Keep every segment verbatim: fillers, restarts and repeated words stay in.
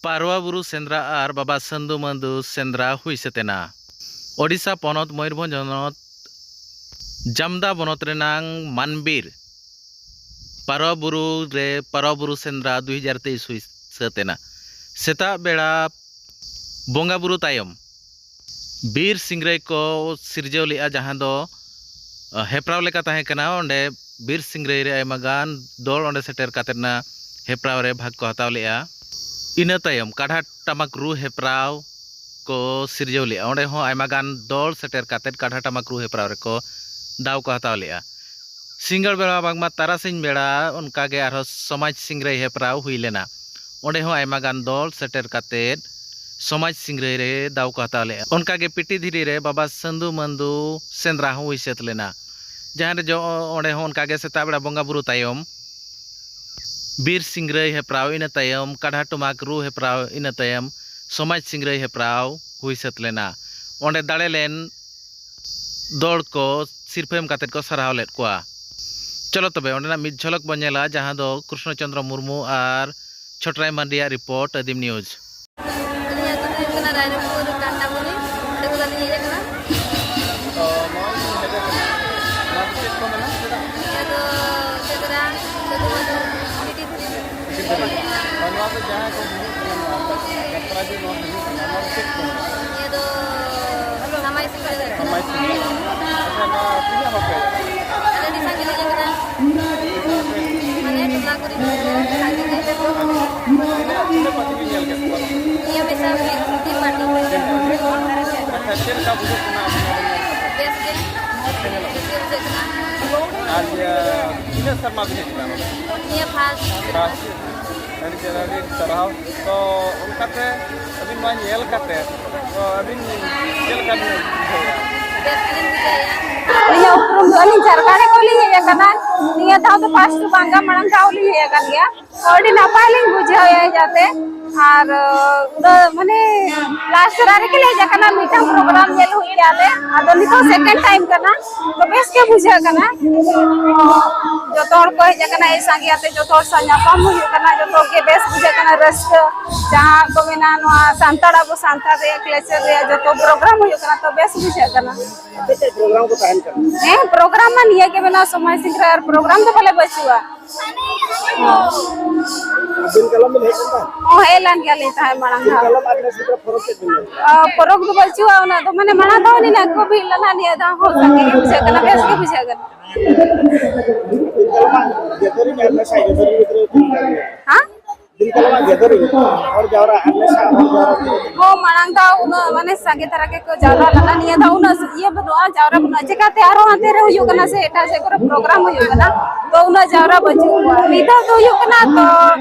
ᱯᱟᱨᱣᱟ ᱵᱩᱨᱩ ᱥᱮᱸᱫᱽᱨᱟ ᱟᱨ ᱵᱟᱵᱟ ᱥᱟᱹᱱᱫᱩ ᱢᱟᱹᱱᱫᱩ ᱥᱮᱸᱫᱽᱨᱟ ᱦᱩᱭ ᱥᱟᱹᱛ ᱮᱱᱟ᱾ ᱳᱰᱤᱥᱟ ᱯᱚᱱᱚᱛ ᱢᱚᱭᱩᱨᱵᱷᱚᱸᱡᱽ ᱦᱚᱱᱚᱛ ᱡᱟᱢᱫᱟ ᱵᱚᱱᱚᱛ ᱨᱮᱱᱟᱝ ᱢᱟᱱᱵᱤᱨ ᱯᱟᱨᱣᱟ ᱵᱩᱨᱩ ᱨᱮ ᱯᱟᱨᱣᱟ ᱵᱩᱨᱩ ᱥᱮᱸᱫᱽᱨᱟ ᱫᱩᱭ ᱦᱟᱡᱟᱨ ᱛᱮᱭᱤᱥ ᱦᱩᱭ ᱥᱟᱹᱛ ᱮᱱᱟ᱾ ᱥᱮᱛᱟᱜ ᱵᱮᱲᱟ ᱵᱚᱸᱜᱟ ᱵᱩᱨᱩ ᱛᱟᱭᱚᱢ ᱵᱤᱨ ᱥᱤᱝᱨᱟᱹᱭ ᱠᱚ ᱥᱤᱨᱡᱟᱹᱣ ᱞᱮᱫᱼᱟ, ᱡᱟᱦᱟᱸ ᱫᱚ ᱦᱮᱯᱨᱟᱣ ᱞᱮᱠᱟ ᱛᱟᱦᱮᱸ ᱠᱟᱱᱟ᱾ ᱚᱸᱰᱮ ᱵᱤᱨ ᱥᱤᱝᱨᱟᱹᱭ ᱨᱮ ᱟᱭᱢᱟ ᱜᱟᱱ ᱫᱚᱞ ᱚᱸᱰᱮ ᱥᱮᱴᱮᱨ ᱠᱟᱛᱮᱫ ᱚᱱᱟ ᱦᱮᱯᱨᱟᱣ ᱨᱮ ᱵᱷᱟᱜᱽ ᱠᱚ ᱦᱟᱛᱟᱣ ᱞᱮᱫᱼᱟ᱾ ᱤᱱᱟᱹ ᱛᱟᱭᱚᱢ ᱠᱟᱰᱷᱟ ᱴᱟᱢᱟᱠ ᱨᱩ ᱦᱮᱯᱨᱟᱣ ᱠᱚ ᱥᱤᱨᱡᱟᱹᱣ ᱞᱮᱫᱼᱟ᱾ ᱚᱸᱰᱮ ᱦᱚᱸ ᱟᱭᱢᱟ ᱜᱟᱱ ᱫᱚᱞ ᱥᱮᱴᱮᱨ ᱠᱟᱛᱮᱫ ᱠᱟᱰᱷᱟ ᱴᱟᱢᱟᱠ ᱨᱩ ᱦᱮᱯᱨᱟᱣ ᱨᱮᱠᱚ ᱫᱟᱣ ᱠᱚ ᱦᱟᱛᱟᱣ ᱞᱮᱫᱼᱟ᱾ ᱥᱤᱸᱜᱟᱹᱲ ᱵᱮᱲᱟ ᱵᱟᱝᱢᱟ ᱛᱟᱨᱟᱥᱤᱧ ᱵᱮᱲᱟ ᱚᱱᱠᱟᱜᱮ ᱟᱨᱦᱚᱸ ᱥᱚᱢᱟᱡᱽ ᱥᱤᱝᱨᱟᱹᱭ ᱦᱮᱯᱨᱟᱣ ᱦᱩᱭ ᱞᱮᱱᱟ᱾ ᱚᱸᱰᱮ ᱦᱚᱸ ᱟᱭᱢᱟ ᱜᱟᱱ ᱫᱚᱞ ᱥᱮᱴᱮᱨ ᱠᱟᱛᱮᱫ ᱥᱚᱢᱟᱡᱽ ᱥᱤᱝᱨᱟᱹᱭ ᱨᱮ ᱫᱟᱣ ᱠᱚ ᱦᱟᱛᱟᱣ ᱞᱮᱫᱼᱟ᱾ ᱚᱱᱠᱟᱜᱮ ᱯᱤᱴᱤ ᱫᱷᱤᱨᱤ ᱨᱮ ᱵᱟᱵᱟ ᱥᱟᱹᱱᱫᱩ ᱢᱟᱹᱱᱫᱩ ᱥᱮᱸᱫᱽᱨᱟ ᱦᱚᱸ ᱦᱩᱭ ᱥᱟᱹᱛ ᱞᱮᱱᱟ, ᱡᱟᱦᱟᱸ ᱨᱮ ᱡᱚ ᱚᱸᱰᱮ ᱦᱚᱸ ᱚᱱᱠᱟᱜᱮ ᱥᱮᱛᱟᱜ ᱵᱮᱲᱟ ᱵᱚᱸᱜᱟ ᱵᱩᱨᱩ ᱛᱟᱭᱚᱢ ᱵᱤᱨ ᱥᱤᱝᱨᱟᱹᱭ ᱦᱮᱯᱨᱟᱣ, ᱤᱱᱟᱹ ᱛᱟᱭᱚᱢ ᱠᱟᱰᱷᱟ ᱴᱩᱢᱟᱠ ᱨᱩ ᱦᱮᱯᱨᱟᱣ, ᱤᱱᱟᱹ ᱛᱟᱭᱚᱢ ᱥᱚᱢᱟᱡᱽ ᱥᱤᱝᱨᱟᱹᱭ ᱦᱮᱯᱨᱟᱣ ᱦᱩᱭ ᱥᱟᱹᱛ ᱞᱮᱱᱟ᱾ ᱚᱸᱰᱮ ᱫᱟᱲᱮ ᱞᱮᱱ ᱫᱚᱞ ᱠᱚ ᱥᱤᱨᱯᱷᱟᱹ ᱮᱢ ᱠᱟᱛᱮᱫ ᱠᱚ ᱥᱟᱨᱦᱟᱣ ᱞᱮᱫ ᱠᱚᱣᱟ᱾ ᱪᱚᱞᱚ ᱛᱚᱵᱮ ᱚᱸᱰᱮᱱᱟᱜ ᱢᱤᱫ ᱡᱷᱚᱞᱚᱠ ᱵᱚᱱ ᱧᱮᱞᱟ, ᱡᱟᱦᱟᱸ ᱫᱚ ᱠᱨᱤᱥᱱᱚ ᱪᱚᱸᱫᱽᱨᱚ ᱢᱩᱨᱢᱩ ᱟᱨ ᱪᱷᱚᱴᱨᱟᱭ ᱢᱟᱱᱰᱤᱭᱟᱜ ᱨᱤᱯᱳᱨᱴ, ᱟᱹᱫᱤᱢ ᱱᱤᱭᱩᱡᱽ᱾ ᱟᱹᱞᱤᱧᱟᱜ ᱟᱹᱛᱩ ᱫᱚ ᱦᱩᱭᱩᱜ ᱠᱟᱱᱟ ᱨᱟᱭᱨᱚᱝᱯᱩᱨ ᱠᱟᱱᱴᱟᱢᱩᱱᱤ, ᱚᱸᱰᱮ ᱠᱷᱚᱱᱟᱜ ᱞᱤᱧ ᱦᱮᱡ ᱟᱠᱟᱱᱟ᱾ ᱛᱚ, ᱱᱚᱜᱼᱚᱭ ᱵᱚᱱ ᱦᱮᱡ ᱟᱠᱟᱱᱟ, ᱱᱚᱣᱟ ᱫᱚ ᱪᱮᱫ ᱠᱚ ᱢᱮᱱᱟ? ᱱᱤᱭᱟᱹ ᱫᱚ ᱥᱮᱸᱫᱽᱨᱟ, ᱥᱟᱹᱫᱷᱩ ᱢᱟᱹᱫᱷᱩ, ᱵᱤᱴᱤ ᱫᱷᱤᱨᱤ᱾ ᱟᱨ ᱱᱚᱣᱟ ᱫᱚ ᱡᱟᱦᱟᱸᱭ ᱠᱚ ᱦᱩᱭᱩᱜ ᱠᱟᱱᱟ, ᱱᱚᱣᱟ ᱡᱟᱛᱨᱟ ᱡᱮ ᱱᱚᱣᱟ ᱦᱩᱭᱩᱜ ᱠᱟᱱᱟ, ᱱᱚᱣᱟ ᱫᱚ ᱪᱮᱫ ᱠᱚ ᱢᱮᱱᱟ? ᱱᱤᱭᱟᱹ ᱫᱚ ᱥᱟᱢᱟᱭ ᱥᱤᱝᱨᱟᱹᱭ ᱦᱩᱭᱩᱜ ᱠᱟᱱᱟ᱾ ᱥᱟᱢᱟᱭ ᱥᱤᱝᱨᱟᱹᱭ᱾ ᱟᱪᱪᱷᱟ, ᱱᱚᱣᱟ ᱛᱤᱱᱟᱹᱜ ᱦᱚᱲ ᱯᱮ ᱦᱮᱡ ᱟᱠᱟᱱᱟ? ᱟᱞᱮ ᱟᱹᱰᱤ ᱥᱟᱸᱜᱮ ᱞᱮ ᱦᱮᱡ ᱟᱠᱟᱱᱟ᱾ ᱢᱟᱱᱮ ᱴᱚᱞᱟ ᱠᱚᱨᱮᱱ ᱦᱚᱲ ᱠᱚ ᱥᱟᱸᱜᱮ ᱜᱮ᱾ ᱛᱤᱱᱟᱹᱜ, ᱛᱤᱱᱟᱹᱜ ᱯᱟᱹᱴᱤ ᱵᱤᱱ ᱧᱮᱞ ᱠᱮᱫ ᱠᱚᱣᱟ? ᱱᱤᱭᱟᱹ ᱢᱮᱥᱟ ᱢᱤᱫ ᱯᱟᱹᱴᱤ᱾ ᱟᱪᱪᱷᱟ, ᱪᱮᱫ ᱞᱮᱠᱟ ᱵᱩᱡᱷᱟᱹᱜ ᱠᱟᱱᱟ ᱟᱵᱚ ᱱᱚᱰᱮ ᱧᱮᱞ ᱠᱟᱛᱮ? ᱵᱮᱥ ᱜᱮ᱾ ᱵᱮᱥ ᱜᱮ ᱵᱩᱡᱷᱟᱹᱜ ᱠᱟᱱᱟ᱾ ᱟᱨ ᱤᱭᱟᱹ, ᱛᱤᱱᱟᱹᱜ ᱥᱮᱨᱢᱟ ᱵᱤᱱ ᱦᱮᱡ ᱠᱟᱱᱟ ᱱᱚᱰᱮ? ᱱᱤᱭᱟᱹ first᱾ First᱾ ᱟᱹᱰᱤ ᱪᱮᱦᱨᱟ, ᱟᱹᱰᱤ ᱥᱟᱨᱦᱟᱣ᱾ ᱛᱚ, ᱚᱱᱠᱟᱛᱮ ᱟᱹᱵᱤᱱ ᱱᱚᱣᱟ ᱧᱮᱞ ᱠᱟᱛᱮ, ᱛᱚ, ᱟᱹᱵᱤᱱ ᱪᱮᱫ ᱞᱮᱠᱟ ᱵᱤᱱ ᱵᱩᱡᱷᱟᱹᱣᱮᱫᱼᱟ? ᱵᱮᱥ ᱜᱮᱞᱤᱧ ᱵᱩᱡᱷᱟᱹᱣᱮᱫᱼᱟ᱾ ᱟᱹᱞᱤᱧᱟᱜ ᱩᱯᱨᱩᱢ ᱫᱚ ᱟᱹᱞᱤᱧ ᱡᱷᱟᱲᱠᱷᱚᱸᱰ ᱠᱷᱚᱱ ᱞᱤᱧ ᱦᱮᱡ ᱟᱠᱟᱱᱟ᱾ ᱱᱤᱭᱟᱹ ᱫᱷᱟᱣ ᱫᱚ first ᱵᱟᱝᱟ, ᱢᱟᱲᱟᱝ ᱫᱷᱟᱣ ᱞᱤᱧ ᱦᱮᱡ ᱟᱠᱟᱱ ᱜᱮᱭᱟ᱾ ᱟᱹᱰᱤ ᱱᱟᱯᱟᱭ ᱞᱤᱧ ᱵᱩᱡᱷᱟᱹᱣᱮᱫᱼᱟ ᱡᱟᱛᱮ᱾ ᱟᱨ ᱩᱱᱟᱹᱜ ᱢᱟᱱᱮ ᱞᱟᱥ ᱨᱮ ᱟᱨᱠᱤ ᱞᱮ ᱦᱮᱡ ᱟᱠᱟᱱᱟ, ᱢᱤᱫᱴᱟᱝ ᱯᱨᱳᱜᱨᱟᱢ ᱧᱮᱞ ᱦᱩᱭ ᱠᱮᱜᱼᱟ ᱞᱮ᱾ ᱟᱫᱚ ᱱᱤᱛᱚᱜ ᱥᱮᱠᱮᱱᱰ ᱴᱟᱭᱤᱢ ᱠᱟᱱᱟ, ᱛᱚ ᱵᱮᱥ ᱜᱮ ᱵᱩᱡᱷᱟᱹᱜ ᱠᱟᱱᱟ᱾ ᱡᱚᱛᱚ ᱦᱚᱲ ᱠᱚ ᱦᱮᱡ ᱟᱠᱟᱱᱟ, ᱟᱹᱰᱤ ᱥᱟᱸᱜᱮ ᱟᱛᱮ ᱡᱚᱛᱚ ᱦᱚᱲ ᱥᱟᱶ ᱧᱟᱯᱟᱢ ᱦᱩᱭᱩᱜ ᱠᱟᱱᱟ, ᱡᱚᱛᱚ ᱜᱮ ᱵᱮᱥ ᱵᱩᱡᱷᱟᱹᱜ ᱠᱟᱱᱟ, ᱨᱟᱹᱥᱠᱟᱹ᱾ ᱡᱟᱦᱟᱸ ᱠᱚ ᱢᱮᱱᱟ ᱱᱚᱣᱟ ᱥᱟᱱᱛᱟᱲ, ᱟᱵᱚ ᱥᱟᱱᱛᱟᱲ ᱨᱮᱭᱟᱜ ᱠᱟᱞᱪᱟᱨ ᱨᱮᱭᱟᱜ ᱡᱚᱛᱚ ᱯᱨᱳᱜᱨᱟᱢ ᱦᱩᱭᱩᱜ ᱠᱟᱱᱟ, ᱛᱚ ᱵᱮᱥ ᱵᱩᱡᱷᱟᱹᱜ ᱠᱟᱱᱟ᱾ ᱪᱮᱫ ᱪᱮᱫ ᱯᱨᱳᱜᱨᱟᱢ ᱠᱚ ᱛᱟᱦᱮᱱ ᱠᱟᱱᱟ? ᱦᱮᱸ, ᱯᱨᱳᱜᱨᱟᱢ ᱢᱟ ᱱᱤᱭᱟᱹ ᱜᱮ ᱢᱮᱱᱟᱜᱼᱟ, ᱥᱚᱢᱟᱡᱽ ᱥᱤᱝᱨᱟᱹᱭ, ᱟᱨ ᱯᱨᱳᱜᱨᱟᱢ ᱫᱚ ᱵᱚᱞᱮ ᱵᱟᱹᱪᱩᱜᱼᱟ᱾ ᱫᱤᱱ ᱠᱟᱞᱚᱢ ᱵᱤᱱ ᱦᱮᱡ ᱞᱮᱱ ᱛᱟᱦᱮᱸᱫ? ᱦᱚᱸ, ᱦᱮᱡ ᱞᱮᱱ ᱜᱮᱭᱟᱞᱤᱧ ᱛᱟᱦᱮᱸᱫ ᱢᱟᱲᱟᱝ ᱫᱤᱱ ᱫᱷᱟᱣ᱾ ᱠᱟᱞᱚᱢ ᱟᱨ ᱱᱮᱥ ᱫᱚ ᱯᱷᱚᱨᱚᱠ ᱪᱮᱫ ᱵᱤᱱ ᱧᱮᱞ ᱠᱮᱫᱟ? ᱚ, ᱯᱚᱨᱚᱵᱽ ᱫᱚ ᱵᱟᱹᱪᱩᱜᱼᱟ ᱩᱱᱟᱹᱜ ᱫᱚ, ᱢᱟᱱᱮ ᱢᱟᱲᱟᱝ ᱫᱷᱟᱣ ᱞᱤᱧ ᱟᱹᱜᱩ ᱵᱷᱤᱲ ᱞᱮᱱᱟ, ᱱᱤᱭᱟᱹ ᱫᱷᱟᱣ ᱦᱚᱸ ᱥᱟᱸᱜᱮ ᱜᱮ ᱵᱩᱡᱷᱟᱹᱜ ᱠᱟᱱᱟ, ᱵᱮᱥ ᱜᱮ ᱵᱩᱡᱷᱟᱹᱜ ᱠᱟᱱᱟ᱾ ᱫᱤᱱ ᱠᱟᱞᱚᱢ ᱟᱨ ᱱᱮᱥ ᱫᱚ ᱪᱮᱫ ᱞᱮᱠᱟ? ᱦᱮᱸ? ᱫᱤᱱ ᱠᱟᱞᱚᱢᱟᱜ ᱜᱮ ᱫᱷᱟᱹᱨᱤᱡ ᱦᱚᱲ ᱡᱟᱣᱨᱟ ᱟᱨ ᱢᱮᱥᱟ ᱦᱚᱲ ᱡᱟᱣᱨᱟ ᱠᱚ᱾ ᱦᱚᱸ, ᱢᱟᱲᱟᱝ ᱫᱷᱟᱣ ᱩᱱᱟᱹᱜ ᱢᱟᱱᱮ ᱥᱟᱸᱜᱮ ᱫᱷᱟᱨᱟ ᱜᱮᱠᱚ ᱡᱟᱣᱨᱟ ᱞᱮᱱᱟ, ᱱᱤᱭᱟᱹ ᱫᱷᱟᱣ ᱩᱱᱟᱹᱜ ᱤᱭᱟᱹ ᱵᱟᱹᱱᱩᱜᱼᱟ, ᱡᱟᱣᱨᱟ ᱵᱟᱹᱱᱩᱜᱼᱟ᱾ ᱪᱮᱠᱟᱛᱮ ᱟᱨᱦᱚᱸ ᱦᱟᱱᱛᱮ ᱨᱮ ᱦᱩᱭᱩᱜ ᱠᱟᱱᱟ ᱥᱮ ᱮᱴᱟᱜ ᱥᱮᱫ ᱠᱚᱨᱮ ᱯᱨᱳᱜᱨᱟᱢ ᱦᱩᱭᱩᱜ ᱠᱟᱱᱟ, ᱛᱚ ᱩᱱᱟᱹᱜ ᱡᱟᱣᱨᱟ ᱵᱟᱹᱪᱩᱜ ᱠᱚᱣᱟ᱾ ᱢᱤᱫ ᱫᱷᱟᱣ ᱫᱚ ᱦᱩᱭᱩᱜ ᱠᱟᱱᱟ, ᱛᱚ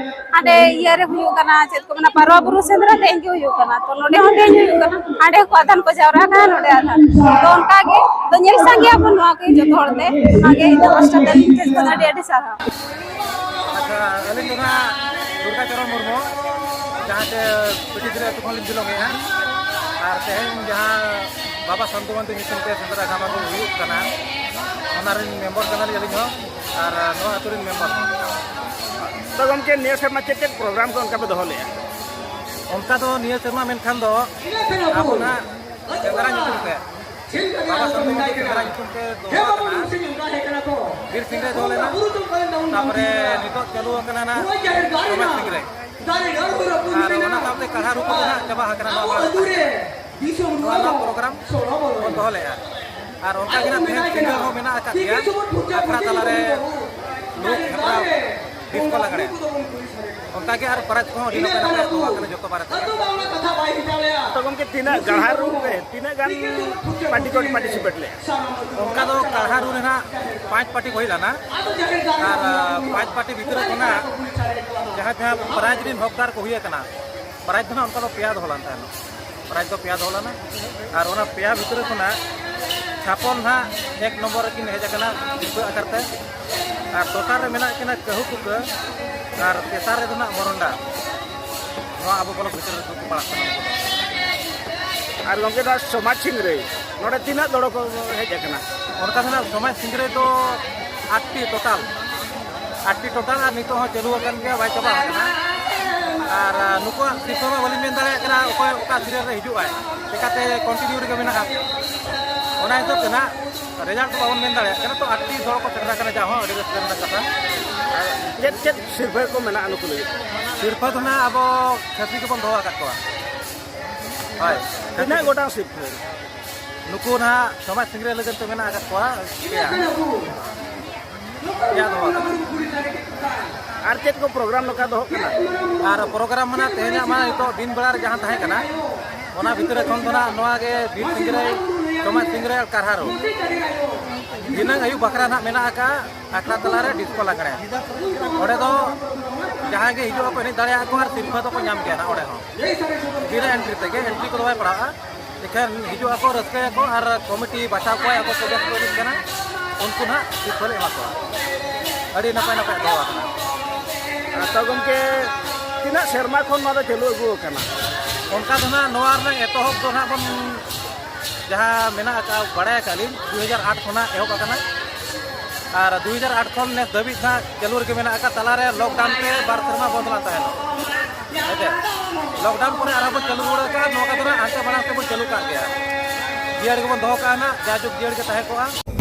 ᱦᱟᱸᱰᱮ ᱤᱭᱟᱹ ᱨᱮ ᱦᱩᱭᱩᱜ ᱠᱟᱱᱟ, ᱪᱮᱫ ᱠᱚ ᱢᱮᱱᱟ, ᱯᱟᱨᱣᱟ ᱵᱩᱨᱩ ᱥᱮᱸᱫᱽᱨᱟ ᱛᱮᱦᱮᱧ ᱜᱮ ᱦᱩᱭᱩᱜ ᱠᱟᱱᱟ, ᱛᱚ ᱱᱚᱰᱮ ᱦᱚᱸ ᱛᱮᱦᱮᱧ ᱦᱩᱭᱩᱜ ᱠᱟᱱᱟ᱾ ᱦᱟᱸᱰᱮ ᱠᱚ ᱟᱫᱷᱟᱱ ᱠᱚ ᱡᱟᱣᱨᱟ ᱠᱟᱱᱟ, ᱱᱚᱰᱮ ᱟᱫᱷᱟᱱ᱾ ᱛᱚ ᱚᱱᱠᱟ ᱜᱮ, ᱛᱚ ᱧᱮᱞ ᱥᱟᱸᱜᱮᱭᱟᱵᱚᱱ ᱱᱚᱣᱟ ᱠᱚ ᱡᱚᱛᱚ ᱦᱚᱲ ᱛᱮ᱾ ᱚᱱᱟᱜᱮ ᱤᱧ ᱫᱚ ᱯᱟᱥᱴᱟ ᱛᱮ ᱟᱹᱰᱤ ᱟᱹᱰᱤ ᱥᱟᱨᱦᱟᱣ᱾ ᱟᱪᱪᱷᱟ, ᱟᱹᱞᱤᱧ ᱫᱚ ᱱᱟᱦᱟᱜ ᱫᱩᱨᱜᱟ ᱪᱚᱨᱚᱱ ᱢᱩᱨᱢᱩ, ᱡᱟᱦᱟᱸ ᱪᱮ ᱯᱤᱴᱤ ᱫᱤᱞᱤ ᱟᱹᱛᱩ ᱠᱷᱚᱱ ᱞᱤᱧ belong ᱮᱫᱼᱟ᱾ ᱟᱨ ᱛᱮᱦᱮᱧ ᱡᱟᱦᱟᱸ ᱵᱟᱵᱟ ᱥᱟᱱᱛᱩ ᱢᱟᱱᱰᱤ ᱧᱩᱛᱩᱢ ᱛᱮ ᱥᱮᱸᱫᱽᱨᱟ ᱜᱟᱢᱟ ᱠᱚ ᱦᱩᱭᱩᱜ ᱠᱟᱱᱟ, ᱚᱱᱟ ᱨᱮᱱ ᱢᱮᱢᱵᱚᱨ ᱠᱟᱱᱟᱞᱤᱧ ᱟᱹᱞᱤᱧ ᱦᱚᱸ, ᱟᱨ ᱱᱚᱣᱟ ᱟᱹᱛᱩ ᱨᱮᱱ ᱢᱮᱢᱵᱚᱨ ᱦᱚᱸ᱾ ᱛᱚ ᱜᱚᱢᱠᱮ, ᱱᱤᱭᱟᱹ ᱥᱮᱨᱢᱟ ᱪᱮᱫ ᱪᱮᱫ ᱯᱨᱳᱜᱨᱟᱢ ᱠᱚ ᱚᱱᱠᱟ ᱯᱮ ᱫᱚᱦᱚ ᱞᱮᱫᱼᱟ? ᱚᱱᱠᱟ ᱫᱚ ᱱᱤᱭᱟᱹ ᱥᱮᱨᱢᱟ ᱢᱮᱱᱠᱷᱟᱱ ᱫᱚ ᱟᱵᱚ ᱱᱟᱦᱟᱜ ᱥᱮᱸᱫᱽᱨᱟ ᱧᱩᱛᱩᱢ ᱛᱮ, ᱵᱟᱵᱟ ᱥᱟᱱᱛᱩ ᱢᱟᱱᱰᱤ ᱥᱮᱸᱫᱽᱨᱟ ᱧᱩᱛᱩᱢ ᱛᱮ ᱫᱚᱦᱚ ᱟᱠᱟᱱᱟ᱾ ᱵᱤᱨ ᱥᱤᱝᱨᱟᱹᱭ ᱫᱚᱦᱚ ᱞᱮᱱᱟ, ᱛᱟᱯᱚᱨᱮ ᱱᱤᱛᱚᱜ ᱪᱟᱹᱞᱩ ᱟᱠᱟᱱᱟ ᱱᱟᱦᱟᱜ ᱥᱚᱢᱟᱡᱽ ᱥᱤᱝᱨᱟᱹᱭ᱾ ᱟᱨ ᱚᱱᱟ ᱥᱟᱶᱛᱮ ᱠᱟᱲᱦᱟ ᱨᱩ ᱠᱚᱫᱚ ᱱᱟᱦᱟᱜ ᱪᱟᱵᱟ ᱟᱠᱟᱱᱟ ᱱᱚᱣᱟ ᱢᱟᱲᱟᱝ ᱠᱷᱚᱱ ᱜᱮ᱾ ᱱᱚᱣᱟ ᱱᱟᱜ ᱯᱨᱳᱜᱨᱟᱢ ᱵᱚᱱ ᱫᱚᱦᱚ ᱞᱮᱫᱼᱟ᱾ ᱟᱨ ᱚᱱᱠᱟ ᱜᱮ ᱱᱟᱜ ᱛᱮᱦᱮᱧ ᱥᱤᱝᱜᱟᱨ ᱦᱚᱸ ᱢᱮᱱᱟᱜ ᱟᱠᱟᱫ ᱜᱮᱭᱟ, ᱟᱠᱷᱲᱟ ᱛᱟᱞᱟᱨᱮ ᱞᱳᱠ ᱦᱮᱯᱨᱟᱣ ᱰᱤᱥᱠᱳ ᱞᱟᱜᱽᱲᱮ᱾ ᱚᱱᱠᱟ ᱜᱮ ᱟᱨ ᱯᱨᱟᱭᱤᱡᱽ ᱠᱚᱦᱚᱸ ᱟᱹᱰᱤ ᱱᱟᱯᱟᱭ ᱱᱟᱯᱟᱭ ᱫᱚᱦᱚ ᱟᱠᱟᱱᱟ ᱡᱚᱛᱚ ᱵᱟᱨᱮ ᱛᱮ᱾ ᱛᱚ ᱜᱚᱢᱠᱮ, ᱛᱤᱱᱟᱹᱜ ᱜᱟᱲᱦᱟ ᱨᱩ ᱨᱮ ᱛᱤᱱᱟᱹᱜ ᱜᱟᱱ ᱯᱟᱨᱴᱤ ᱠᱚ ᱯᱟᱨᱴᱤᱥᱤᱯᱮᱴ ᱞᱮᱫᱼᱟ? ᱚᱱᱠᱟ ᱫᱚ ᱜᱟᱲᱦᱟ ᱨᱩ ᱨᱮᱱᱟᱜ ᱯᱟᱸᱪ ᱯᱟᱨᱴᱤ ᱠᱚ ᱦᱩᱭ ᱞᱮᱱᱟ, ᱟᱨ ᱯᱟᱸᱪ ᱯᱟᱨᱴᱤ ᱵᱷᱤᱛᱨᱤ ᱠᱷᱚᱱᱟᱜ ᱡᱟᱦᱟᱸ ᱡᱟᱦᱟᱸ ᱯᱨᱟᱭᱤᱡᱽ ᱨᱮᱱ ᱦᱚᱠᱫᱟᱨ ᱠᱚ ᱦᱩᱭ ᱟᱠᱟᱱᱟ, ᱯᱨᱟᱭᱤᱡᱽ ᱫᱚ ᱱᱟᱜ ᱚᱱᱠᱟ ᱫᱚ ᱯᱮᱭᱟ ᱫᱚᱦᱚ ᱞᱮᱱ ᱛᱟᱦᱮᱱᱟ᱾ ᱯᱨᱟᱭᱤᱡᱽ ᱫᱚ ᱯᱮᱭᱟ ᱫᱚᱦᱚ ᱞᱮᱱᱟ᱾ ᱟᱨ ᱚᱱᱟ ᱯᱮᱭᱟ ᱵᱷᱤᱛᱨᱤ ᱠᱷᱚᱱᱟᱜ ᱛᱷᱟᱯᱚᱱ ᱱᱟᱦᱟᱜ ᱮᱠ ᱱᱚᱢᱵᱚᱨ ᱨᱮᱠᱤᱱ ᱦᱮᱡ ᱟᱠᱟᱱᱟ ᱥᱤᱨᱯᱟᱹ ᱟᱠᱟᱨ ᱛᱮ, ᱟᱨ ᱫᱚᱥᱟᱨ ᱨᱮ ᱢᱮᱱᱟᱜ ᱠᱤᱱᱟ ᱠᱟᱹᱦᱩ ᱠᱩᱠᱟᱹ, ᱟᱨ ᱛᱮᱥᱟᱨ ᱨᱮᱫᱚ ᱱᱟᱦᱟᱜ ᱢᱚᱨᱚᱱᱰᱟ᱾ ᱱᱚᱣᱟ ᱟᱵᱚ ᱵᱞᱚᱠ ᱵᱷᱤᱛᱨᱤ ᱨᱮᱫᱚ ᱠᱚ ᱯᱟᱲᱟᱜ ᱠᱟᱱᱟ ᱩᱱᱠᱩ ᱫᱚ᱾ ᱟᱨ ᱜᱚᱢᱠᱮ, ᱱᱚᱣᱟ ᱥᱚᱢᱟᱡᱽ ᱥᱤᱝᱨᱟᱹᱭ, ᱱᱚᱰᱮ ᱛᱤᱱᱟᱹᱜ ᱫᱚᱲ ᱠᱚ ᱦᱮᱡ ᱟᱠᱟᱱᱟ? ᱚᱱᱠᱟ ᱫᱚ ᱱᱟᱦᱟᱜ ᱥᱚᱢᱟᱡᱽ ᱥᱤᱝᱨᱟᱹᱭ ᱫᱚ ᱟᱴᱴᱤ ᱴᱳᱴᱟᱞ, ᱟᱴᱴᱤ ᱴᱳᱴᱟᱞ, ᱟᱨ ᱱᱤᱛᱚᱜ ᱦᱚᱸ ᱪᱟᱹᱞᱩ ᱟᱠᱟᱱ ᱜᱮᱭᱟ, ᱵᱟᱭ ᱪᱟᱵᱟ ᱟᱠᱟᱱᱟ᱾ ᱟᱨ ᱱᱩᱠᱩᱣᱟᱜ ᱥᱤᱨᱯᱟᱹ ᱢᱟ ᱵᱟᱹᱞᱤᱧ ᱢᱮᱱ ᱫᱟᱲᱮᱭᱟᱜ ᱠᱟᱱᱟ ᱚᱠᱚᱭ ᱚᱠᱟ ᱥᱤᱨᱤᱭᱟᱞ ᱨᱮ ᱦᱤᱡᱩᱜ ᱟᱭ, ᱪᱮᱠᱟᱛᱮ ᱠᱚᱱᱴᱤᱱᱤᱭᱩ ᱨᱮᱜᱮ ᱢᱮᱱᱟᱜᱼᱟ᱾ ᱚᱱᱟ ᱦᱤᱥᱟᱹᱵ ᱛᱮ ᱱᱟᱦᱟᱜ ᱨᱮᱡᱟᱞᱴ ᱫᱚ ᱵᱟᱵᱚᱱ ᱢᱮᱱ ᱫᱟᱲᱮᱭᱟᱜ ᱠᱟᱱᱟ᱾ ᱛᱚ, ᱟᱴᱴᱤ ᱫᱚᱲ ᱠᱚ ᱥᱮᱴᱮᱨ ᱟᱠᱟᱱᱟ, ᱡᱟᱦᱟᱸ ᱦᱚᱸ ᱟᱹᱰᱤ ᱨᱟᱹᱥᱠᱟᱹ ᱨᱮᱱᱟᱜ ᱠᱟᱛᱷᱟ᱾ ᱟᱨ ᱪᱮᱫ ᱪᱮᱫ ᱥᱤᱨᱯᱟᱹ ᱠᱚ ᱢᱮᱱᱟᱜᱼᱟ ᱱᱩᱠᱩ ᱞᱟᱹᱜᱤᱫ? ᱥᱤᱨᱯᱟᱹ ᱫᱚ ᱱᱟᱦᱟᱜ ᱟᱵᱚ ᱠᱷᱟᱹᱥᱤ ᱜᱮᱵᱚᱱ ᱫᱚᱦᱚ ᱟᱠᱟᱫ ᱠᱚᱣᱟ᱾ ᱦᱳᱭ᱾ ᱛᱤᱱᱟᱹᱜ ᱜᱚᱴᱟᱝ ᱥᱤᱨᱯᱟᱹ? ᱱᱩᱠᱩ ᱱᱟᱦᱟᱜ ᱥᱚᱢᱟᱡᱽ ᱥᱤᱝᱨᱟᱹᱭ ᱞᱟᱹᱜᱤᱫ ᱛᱮ ᱢᱮᱱᱟᱜ ᱟᱠᱟᱫ ᱠᱚᱣᱟ ᱯᱮᱭᱟ᱾ ᱯᱮᱭᱟ ᱫᱚᱦᱚ ᱟᱠᱟᱫ ᱠᱚᱣᱟ᱾ ᱟᱨ ᱪᱮᱫ ᱠᱚ ᱯᱨᱳᱜᱨᱟᱢ ᱱᱚᱝᱠᱟ ᱫᱚᱦᱚᱜ ᱠᱟᱱᱟ? ᱟᱨ ᱯᱨᱳᱜᱨᱟᱢ ᱢᱟ ᱱᱟᱦᱟᱜ ᱛᱮᱦᱮᱧᱟᱜ ᱢᱟ ᱱᱤᱛᱚᱜ ᱫᱤᱱ ᱵᱮᱲᱟ ᱨᱮ ᱡᱟᱦᱟᱸ ᱛᱟᱦᱮᱸ ᱠᱟᱱᱟ, ᱚᱱᱟ ᱵᱷᱤᱛᱨᱤ ᱠᱷᱚᱱ ᱫᱚ ᱱᱟᱦᱟᱜ ᱱᱚᱣᱟ ᱜᱮ ᱵᱤᱨ ᱥᱤᱝᱨᱟᱹᱭ, ᱥᱚᱢᱟᱡᱽ ᱥᱤᱝᱨᱟᱹᱭ ᱟᱨ ᱠᱟᱨᱦᱟᱨᱳ᱾ ᱫᱷᱤᱱᱟᱹᱝ ᱟᱹᱭᱩᱵ ᱵᱟᱠᱷᱨᱟ ᱱᱟᱦᱟᱜ ᱢᱮᱱᱟᱜ ᱟᱠᱟᱫᱼᱟ ᱟᱠᱷᱲᱟ ᱛᱟᱞᱟᱨᱮ ᱰᱤᱥᱠᱳ ᱞᱟᱜᱽᱬᱮ᱾ ᱚᱸᱰᱮ ᱫᱚ ᱡᱟᱦᱟᱸᱭ ᱜᱮ ᱦᱤᱡᱩᱜ ᱟᱠᱚ, ᱮᱱᱮᱡ ᱫᱟᱲᱮᱭᱟᱜᱼᱟ ᱠᱚ ᱟᱨ ᱥᱤᱨᱯᱟᱹ ᱫᱚᱠᱚ ᱧᱟᱢ ᱜᱮᱭᱟ ᱱᱟᱦᱟᱜ ᱚᱸᱰᱮ ᱦᱚᱸ᱾ ᱵᱤᱱᱟᱹ ᱮᱱᱴᱨᱤ ᱛᱮᱜᱮ, ᱮᱱᱴᱨᱤ ᱠᱚᱫᱚ ᱵᱟᱭ ᱯᱟᱲᱟᱜᱼᱟ᱾ ᱮᱠᱷᱟᱱ ᱦᱤᱡᱩᱜ ᱟᱠᱚ, ᱨᱟᱹᱥᱠᱟᱹᱭᱟᱠᱚ ᱟᱨ ᱠᱚᱢᱤᱴᱤ ᱵᱟᱪᱷᱟᱣ ᱠᱚᱣᱟᱭ, ᱚᱠᱚᱭ ᱠᱚ ᱵᱮᱥ ᱠᱚ ᱮᱱᱮᱡ ᱠᱟᱱᱟ, ᱩᱱᱠᱩ ᱱᱟᱦᱟᱜ ᱥᱤᱨᱯᱟᱹ ᱞᱮ ᱮᱢᱟ ᱠᱚᱣᱟ᱾ ᱟᱹᱰᱤ ᱱᱟᱯᱟᱭ ᱱᱟᱯᱟᱭ ᱫᱚᱦᱚ ᱟᱠᱟᱱᱟ᱾ ᱟᱪᱪᱷᱟ ᱜᱚᱢᱠᱮ, ᱛᱤᱱᱟᱹᱜ ᱥᱮᱨᱢᱟ ᱠᱷᱚᱱ ᱱᱚᱣᱟ ᱫᱚ ᱪᱟᱹᱞᱩ ᱟᱹᱜᱩ ᱟᱠᱟᱱᱟ? ᱚᱱᱠᱟ ᱫᱚ ᱱᱟᱦᱟᱜ ᱱᱚᱣᱟ ᱨᱮᱱᱟᱜ ᱮᱛᱚᱦᱚᱵ ᱫᱚ ᱱᱟᱦᱟᱜ ᱵᱚᱱ, ᱡᱟᱦᱟᱸ ᱢᱮᱱᱟᱜ ᱟᱠᱟᱫ, ᱵᱟᱲᱟᱭ ᱟᱠᱟᱫ ᱞᱤᱧ, ᱫᱩ ᱦᱟᱡᱟᱨ ᱟᱴ ᱠᱷᱚᱱᱟᱜ ᱮᱦᱚᱵ ᱟᱠᱟᱱᱟ᱾ ᱟᱨ ᱫᱩ ᱦᱟᱡᱟᱨ ᱟᱴ ᱠᱷᱚᱱ ᱱᱮᱥ ᱫᱷᱟᱹᱵᱤᱡ ᱱᱟᱦᱟᱜ ᱪᱟᱹᱞᱩ ᱨᱮᱜᱮ ᱢᱮᱱᱟᱜ ᱟᱠᱟᱫ᱾ ᱛᱟᱞᱟᱨᱮ ᱞᱚᱠᱰᱟᱣᱩᱱ ᱛᱮ ᱵᱟᱨ ᱥᱮᱨᱢᱟ ᱵᱚᱱᱫᱚ ᱞᱮᱱ ᱛᱟᱦᱮᱱᱟ᱾ ᱦᱮᱸ ᱥᱮ? ᱞᱚᱠᱰᱟᱣᱩᱱ ᱯᱚᱨᱮ ᱟᱨᱦᱚᱸ ᱵᱚᱱ ᱪᱟᱹᱞᱩ ᱨᱩᱣᱟᱹᱲ ᱟᱠᱟᱫᱼᱟ᱾ ᱱᱚᱣᱟ ᱠᱚᱫᱚ ᱱᱟᱦᱟᱜ ᱦᱟᱱᱛᱮ ᱢᱟᱲᱟᱝ ᱛᱮᱵᱚᱱ ᱪᱟᱹᱞᱩ ᱠᱟᱜ ᱜᱮᱭᱟ᱾ ᱡᱤᱭᱟᱹᱲ ᱜᱮᱵᱚᱱ ᱫᱚᱦᱚ ᱠᱟᱜᱼᱟ ᱱᱟᱦᱟᱜ, ᱡᱟᱭᱡᱩᱜᱽ ᱡᱤᱭᱟᱹᱲ ᱜᱮ ᱛᱟᱦᱮᱸ ᱠᱚᱜᱼᱟ᱾